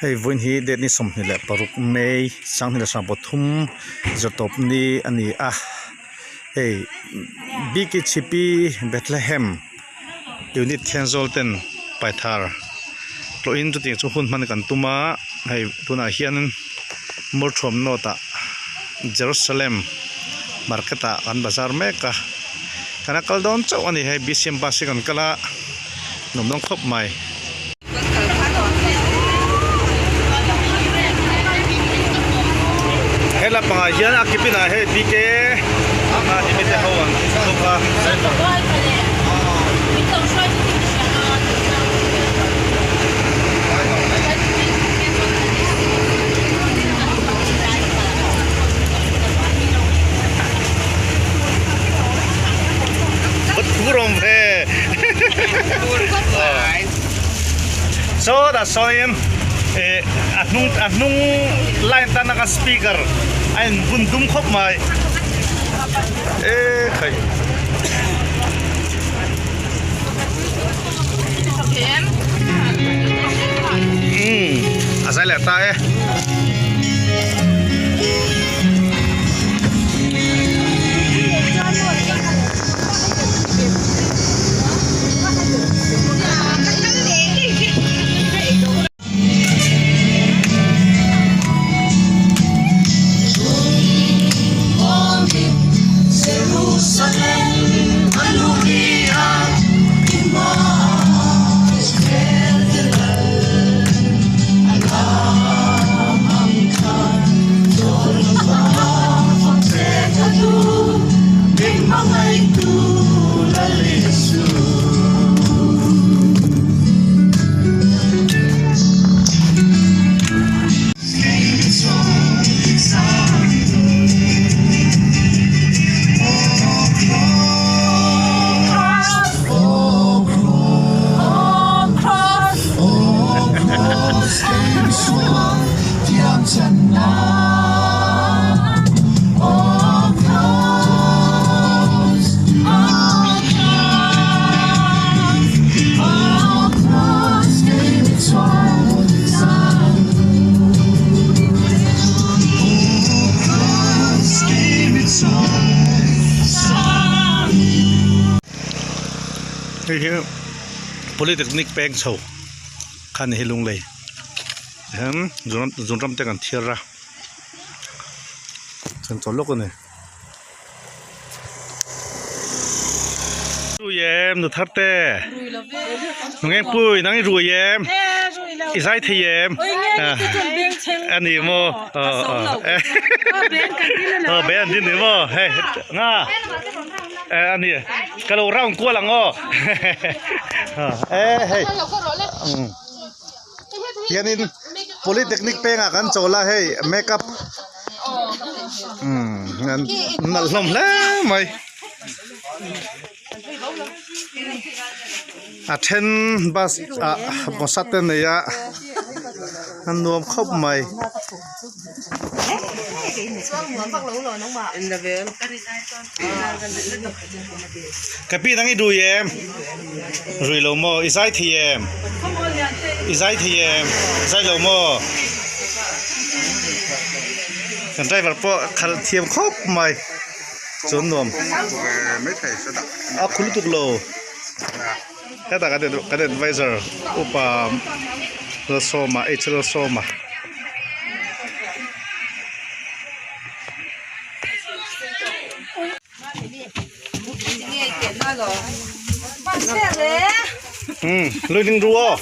Hei vawiin hi date ni 26 May 2023 zawtawp ni a ni a hei BKHP Bethlehem unit Thenzawl ten paithar tlawhin chutiang chu hun hman kan tum a hei tunah hian Mualthuam North ah Jerusalem market ah kan bazar mek a kan a kal dawn chauh a ni hei B_C_M bus hi kan kal a nuam dawn khawp mai. He lampangah hian a kipinah hei BK a hemi te ho an bawk a. Saw tah sawiin ih a hnung a hnung line tan a speaker a in bun dum khawp mai e khai. Umm a zai leh ta e. Hei hi polytechnic peng chho kha ni hi lunglei hian zunram te kan thiar a chuan chawl lawk a ni. Rui em nu thar te nungengpui nang i rui em i zai thei em a ni maw aw be an din ni maw hei nga a ni ka lo round kual ang aw e hei hianin polytechnic pengah kan chawl a hei makeup umm an nalh hlawm hle mai a then bus ah bawsa te nei a a nuam khawp mai. Ka pi nang i rui em? Rui lo maw? I zai thei em? I zai thei em? Zai lo maw? Kan driver pawh khalh thiam khawp mai chuan nuam a khu lutuk lo hetah kan advisor upa Lalsawma H Lalsawma. Lui ning ru aw.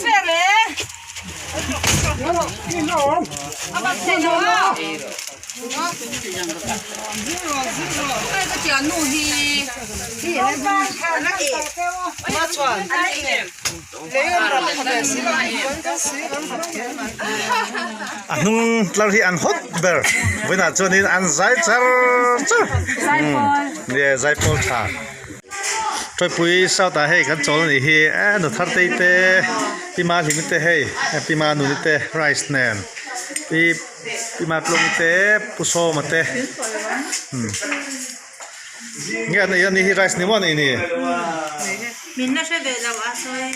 A hnung tlar hi an hot ber vawiinah chuanin an zai char char umm ye zaipawl tha Tawipui south ah hei kan chawl anih hi e nu thar tei te pi ma hlimi te hei pi ma nuni te rice nen pi pi ma tlawmi te pu sawma te umm. Nge an ei a ni hi rice ni maw an ei ni? Min la hre ve lo a sawi.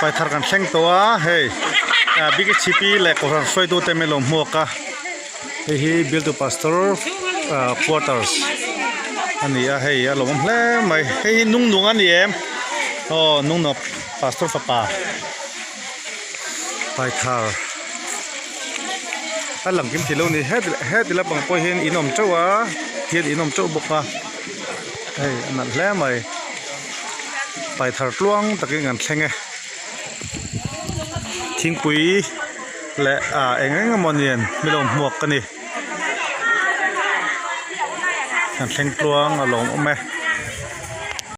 Paithar kan thleng tawh a hei BKHP leh Kohhran hruaitu te min lo hmuak a hei hi Bialtu Pastor quarters a ni a hei a lawmawm hle mai hei hi nungnung a ni em aw nungnung Pastor fapa Paithar a lang kim thei lo a ni heti lampang pawh hian in awm teuh a hian in awm teuh bawk a hei a nalh hle mai. Paithar tluang takin kan thleng e thingpui leh ah eng eng emaw nen min lo hmuak a ni kan thleng tluang a lawm awm e.